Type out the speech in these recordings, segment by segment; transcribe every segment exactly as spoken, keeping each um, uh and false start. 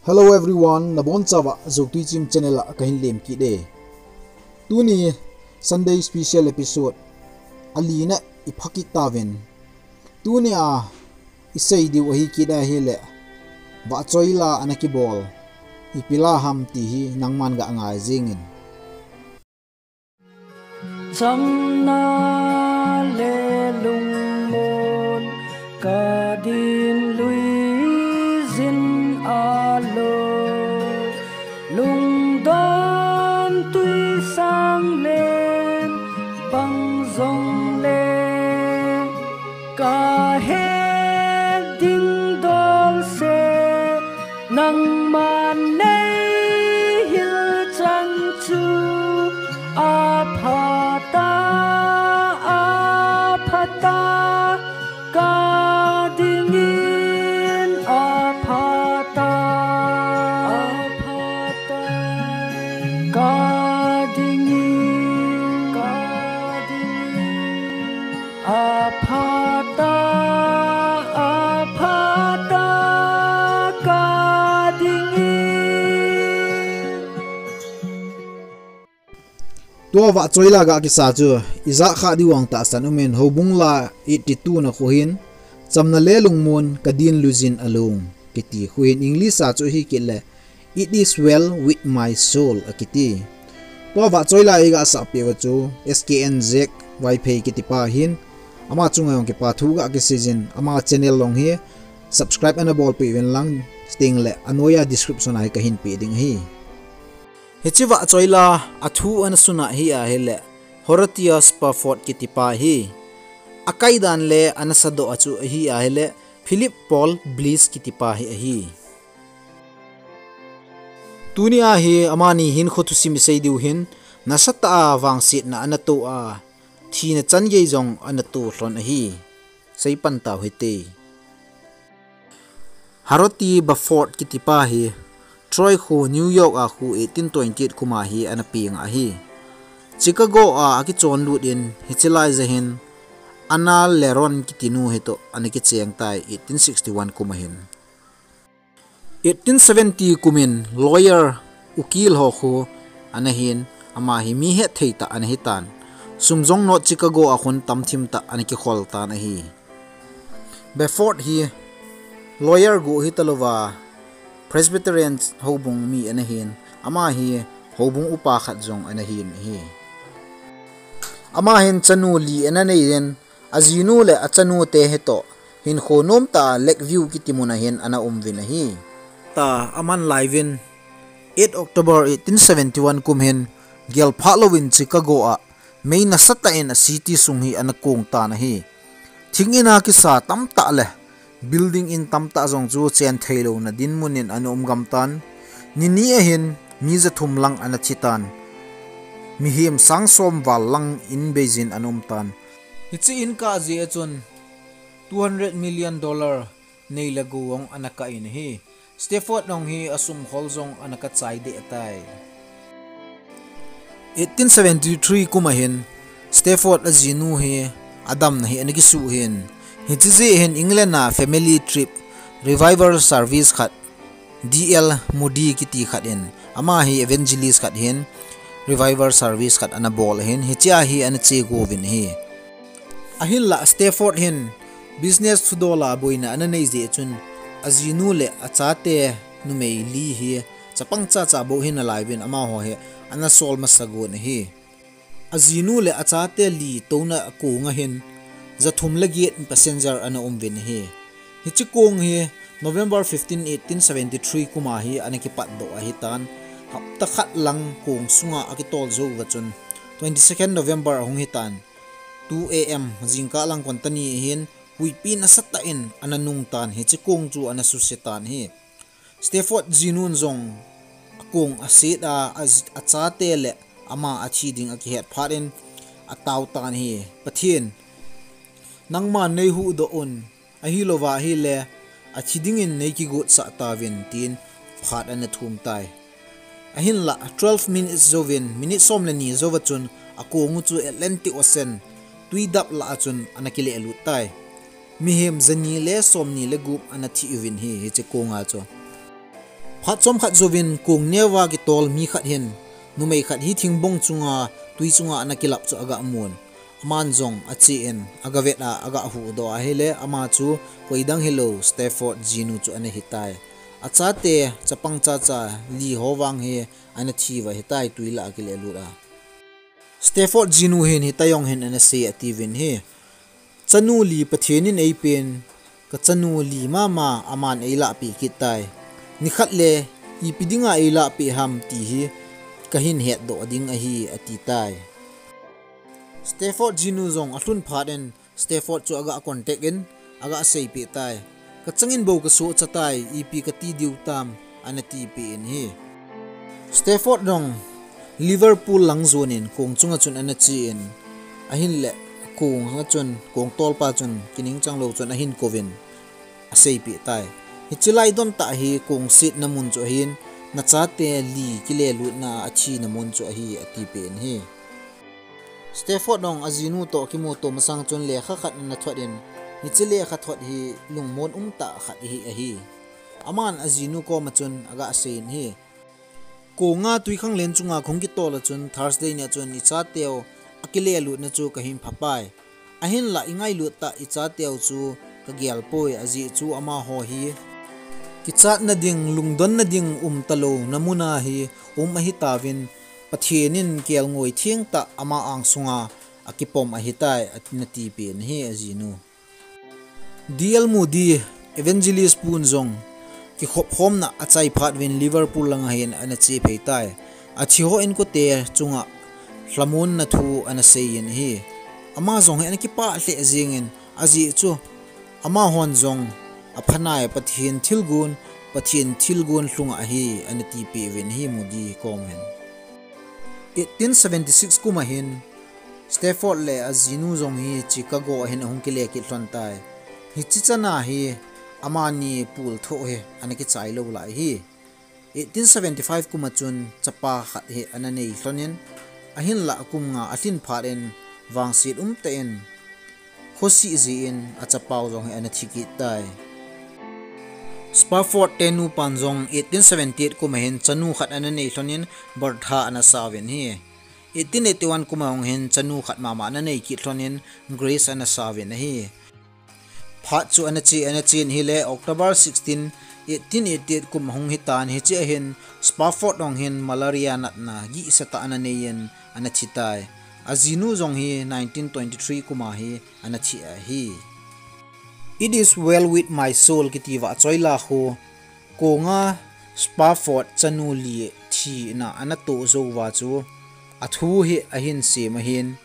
Hello everyone, nabonchauva Zotui Chim channel a kahin lemkit e. Tuni Sunday special episode alina iphakit tauvin. Tunia isei diu ahikit ahile, vahchoila ana kibol ipi la ham ti hi nangman ga ngai jingin. Chamna le lungmon kadin luijin alo, lungdon tui sang len bang jongle, kahet ding dol se, nangman neihil chan chu aphata, aphata, kadingin aphata, aphata, kadingin, kadingin. Aphata, aphata, kadingin. Tua vahchoila ga kisa chu, ijah kha diu vang tahsan umin, houbung la eighty-two na khu hin, chamna le lungmon kadin luijin alo, kiti khu hin English a chu hikit le, It is well with my soul, akiti. Tua vahchoila iga sahpeh uva chu S K N Jack Vaiphei kitipa hin, ama chunga jong kipa thu ga kiseijin, ama channel jong hi subscribe ana bolpeh uvin lang, chuteng le anoiya description a hi kahin peh ding ahi. Hiche vahchoila a thu ana suna hi ahile, Horatius Spafford kitipa hi. Akaidan le ana sadoh a chu ahi ahile, Philip Paul Bliss kitipa hi ahi. Tunia hi amani hinkho thusim isei diu hin, nasatah a vangsetna ana to a, thina changei jong ana to lhon ahi. Seipan tau hite. Horatius Spafford kitipa hi, Troy khu New York a khu eighteen twenty-eight kum a hi ana peng ahi. Chicago a akichon lut in hiche laija hin Anna Leron kitinu hitoh ana kicheng tai eighteen sixty-one kum a hin. Eighteen seventy kum in lawyer, ukil ho khu ana hin, ama hi mi hetthei tah ana hitan. Sum jong North Chicago a khun tamthim tah ana kikhol tan ahi. Spafford hi lawyer gu hitalouva Presbyterian houbung mi ana hin, ama hi houbung upa khat jong ana hin ahi. Ama hin chanu li ana nei in, ajinu le achanu te hitoh hinkho nomtah a Lakeview kiti mun a hin ana um uvin ahi. Tua aman lai uvin eight October eighteen seventy-one kum hin gelphah louvin Chicago a mei nasatah in a city sung hi ana kong tan ahi. Thing in a kisa tamtah le building in tamtah jong chu chen theilouna dinmun in ana um gam tan. Ni ni a hin mi jathum lang ana thi tan. Mihem sang som val lang in beijin ana um tan. Hiche in kah jeh a chun two hundred million dollar nei le gou jong ana kah in ahi. Spafford jong hi asum khol jong ana kah chai deh tai. Eighteen seventy-three kum a hin Spafford ajinu hi adamna hi ana kisuh hin. Hiche jeh hin England a family trip revival service khat D L Moody kiti khat in, ama hi evangelist khat hin, revival service khat ana bol ahin, hichea hi ana che go uvin ahi. Ahinlah Spafford hin business thudol a boina ana nei jeh chun, ajinu le achate numei li hi chapang chacha bou hi ana lai uvin amaho hi ana sol masa gon ahi. Ajinu le achate li touna kong a hin, jathum le get passenger ana um uvin ahi. Hiche kong hi November fifteen, eighteen seventy-three kum a hi ana kipatdoh ahitan, hapta khat lang kong sunga akitol jou uva chun, twenty-second November ahung hitan, two A M jingkah lang kontani a hin, huipi nasatah in ana nung tan, hiche kong chu ana suse tan ahi. Spafford jinun jong akong aset a, a, achate le ama athi ding akihet phat in atao tan ahi. Pathen, nangman neihuhdoh un, ahilouva ahile athi dingin neikigotsah tauvin, tin phat ana thum tai. Ahinlah twelve minutes jouvin, minute som le ni jouva chun akong u chu Atlantic Ocean twi dap lah a chun ana kilehlut tai. Mihem jani le somni le gup ana thi uvin ahi, hiche kong a chu. Phat chomkhat jouvin kong neo a kitol mi khat hin numei khat hi thingbong chunga tui chunga ana kilap chu aga mun. Aman jong achen aga vet a aga huhdoh a ahile ama chu koidang hilou Stafford jinu chu ana hitai. Achate chapang chacha li ho vang hi ana thi uva ahitai tui lah a akile lut a. Stafford jinu hin hitia jong hin ana sei atiuvin ahi. Chanu li Pathen in eipen, ka chanu li mama aman eilahpeh kit tai. Nikhat le ipi dinga eilahpeh ham ti hi kahin hetdoh ding ahi ati tai. Stafford jinu jong alhun phat in Stafford chu aga contact in aga seipeh tai. Ka changin bou ka sohcha tai, ipi kati diu tam ana tipeh in ahi. Stafford jong Liverpool lang jonin kong chunga chun ana chen, ahinle kong a chun kong tolpa chun kiningchang lou chun ahin kouvin aseipeh tai. Hiche lai don tah hi kong setna mun chu ahin, nachate li kile lutna a athina mun chu ahi atipeh in ahi. Stafford jong ajinu toh kimuto masang chun lekha khat ana thot in, hiche lekha thot hi lungmon umtah khat hi ahi. Aman ajinu koma chun aga seiyin ahi. Konga twikhanglen chunga kahung kitol a chun Thursday nia chun ichateu akile lutna chu kahin phapai. Ahinlah ingailut tah ichateu chu kagel poi ajeh chu amaho hi kichatna ding, lungdonna ding umtalouna muna hi um ahitauvin, Pathen in kelngoi thengtah ama angsunga akipom ahitai, ana tipeh in ahi ajinu. D L Moody, Evangelist pun jong kikhopkhomna achai phat uvin Liverpool langa hin ana chephei tai. Athiho inkote chunga lhamonna thu ana seiyin ahi. Ama jong hi ana kipah lheh jengin, ajeh chu amahon jong aphanai Pathen thilgon, Pathen thilgon lhunga ahi ana tipeh uvin ahi Moody kom hin. Eighteen seventy six kuma hin Stafford le ajinu jong hi Chicago a hin ahung kile kit lhon tai. Hiche chana hi amani pulthoh hi ana kichai lou lai ahi. Eighteen seventy five kuma chun chapa khat hi ana nei lhonin, ahinlah kum nga alhin phat in vangset umtah in khosih jeh in achapau jong hi ana thi kit tai. Spafford tenu pan jong eighteen seventy eight kuma hin chanu khat ana nei lhonin Bertha ana sauvin ahi. Eighteen eighty one kuma jong hin chanu khat mama ana nei kit lhonin Grace ana sauvin ahi. Phat chu ana che, ana chen ahile October sixteen, eighteen eighty eight kum ahung hitan, hiche a hin Spafford jong hin malaria natna gihsa tah ana neiyin ana thi tai. Ajinu jong hi nineteen twenty three kuma hi ana thi ahi. It Is Well With My Soul kiti vahchoi la khu, konga Spafford chanu li thina ana toh jou uva chu athu hi ahin sem ahin,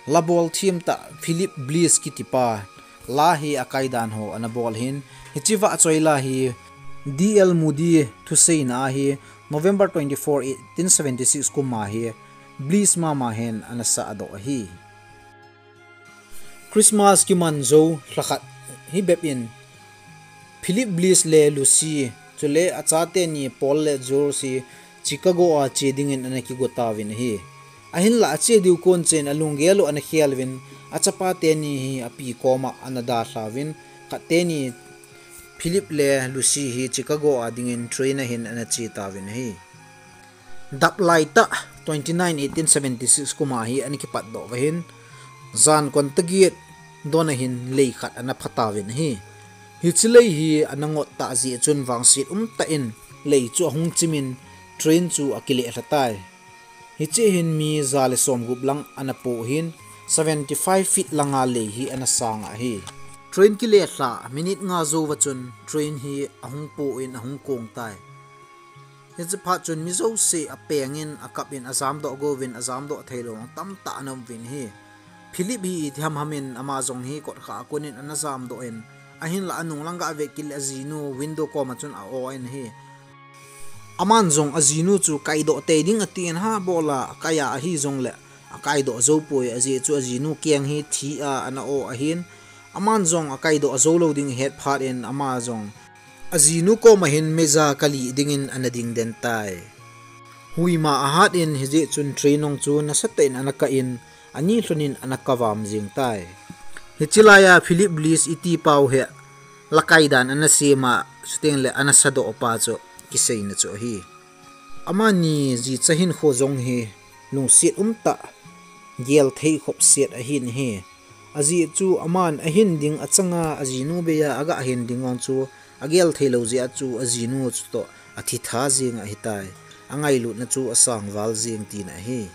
labol themtah Philip Bliss kitipa la hi akaidan ho ana bol ahin, hiche vahchoi la hi D L Moody thuseina ahi, November twenty four, eighteen seventy six kuma hi Bliss mama hin ana sahdoh ahi. Christmas kiman jou lhakhat hi bep in Philip Bliss le Lucy, chule achate ni Paul le George hi Chicago a che dingin ana kigo tauvin ahi. Ahinlah ache diu kon chen alunggel u ana khel uvin, achapa teni hi api koma ana dalha uvin, khat teni Philip le Lucy hi Chicago a dingin train a hin ana che tauvin ahi. Dap laitah twenty nine eighteen seventy six kuma hi ana kipatdoh uva hin, jan kon taget don a hin lei khat ana pha tauvin ahi. Hiche lei hi ana ngot tah jeh chun vangset umtah in lei chu ahung chimin train chu akile lha tai. Hiche hin mi ja le somgup lang ana po hin, seventy five feet langa lei hi ana sang ahi. Train kile lha minute nga jou uva chun train hi ahung po in ahung kong tai. Hiche phat chun mi jouse apeng in, akap in, ajamdoh gouvin, ajamdoh theilou tamtah ana um uvin ahi. Philip hi iti hamham in ama jong hi kotkha a kon in ana jamdoh in, ahinlah anung lang ga vet kit le ajinu window koma chun a-o in ahi. Aman jong ajinu chu kaidoh tei ding atin, ha, bol a akai a ahi jongle akaidoh jou poi, ajeh chu ajinu keng hi thi a ana o ahin, aman jong akaidoh jou lou ding ahet phat in ama jong ajinu koma hin meija kalih dingin ana ding den tai. Huima ahat in hijeh chun train jong chu nasatah in ana kah in, ani lhon in ana kavam jeng tai. Hiche laiya Philip Bliss iti pau hi lakaidan ana sem a, chuteng le ana sadoh pa chu kiseina chu ahi. Amani jicha hinkho jong hi lungset umtah gel thei khop set ahin ahi. Ajeh chu aman ahin ding achanga ajinu beiya aga hin ding vang chu agel thei lou jeh a chu ajinu chutoh athi tha jeng ahitai. Angailutna chu asang val jeng tina ahi.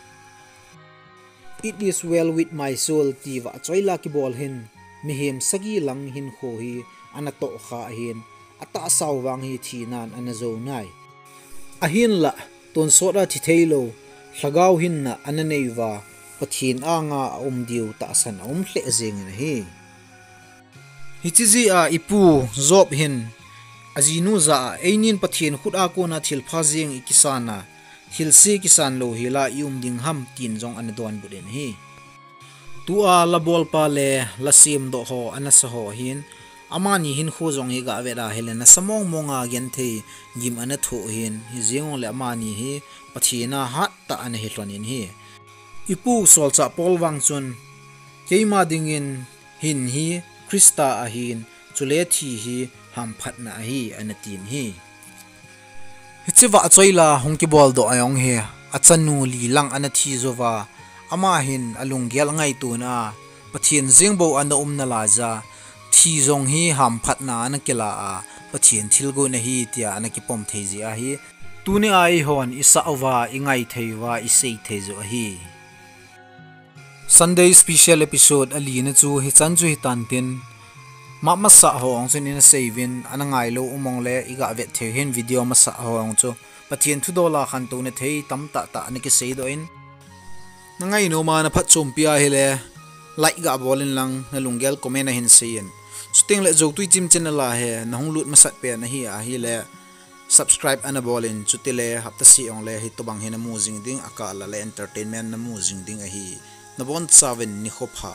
It is well with my soul ti vahchoila kibol hin mihem sagi lang hinkho hi ana tohkha ahin, atahsa u vang hi thinan ana jou nai. Ahinlah, tonsot a thi theilou, lhagao hinna ana nei uva, Pathen anga aum diu tahsan aum lheh jengin ahi. Hiche jeh a ipu Job hin ajinu jah a, einin Pathen khut a kona thilpha jeng ikisan a, thilse kisan lou hel a ium ding ham, tin jong ana donbut in ahi. Tua la bolpa le la semdoh ho ana sa ho hin, amani hinkho jong hi gavet a hile nasa mong mong a genthei gim ana thoh hin, hijeng jongle amani hi Pathen a hattah ana hi lhon in ahi. Ipu Solchah Paul vang chun, keima dingin hin hi Christa ahin, chule thi hi hamphatna ahi, ana tin ahi. Hiche vahchoila hung kibol doh a jong hi, achanu li lang ana thi jouva, ama hin alunggel angaitona a, Pathen jeng bou ana um nalaiya, thi jong hi hamphatna ana kila a, Pathen thilgon ahi tia ana kipom thei jeh ahi. Tuni a eihon isah uva, ingai thei uva, isei thei joh ahi. Sunday special episode alina chu hichan chu hitan tin, map masah ho jong chun ina sei uvin, ana ngailou um jongle iga vet thei hin video masah ho jong chu Pathen thudol a khantouna thei tamtah tah ana kisei doh in, na ngainom a na phatchompi ahile like ga bol in lang, na lunggel comment a hin sei in. Chuteng le Joutui Chim channel a hi nahung lut masat pen ahi ahile subscribe ana bol in, chutile hapta seh jongle hitobang hi namu jing ding, akah lah le entertainment namu jing ding ahi. Nabonchauvin nikho pha.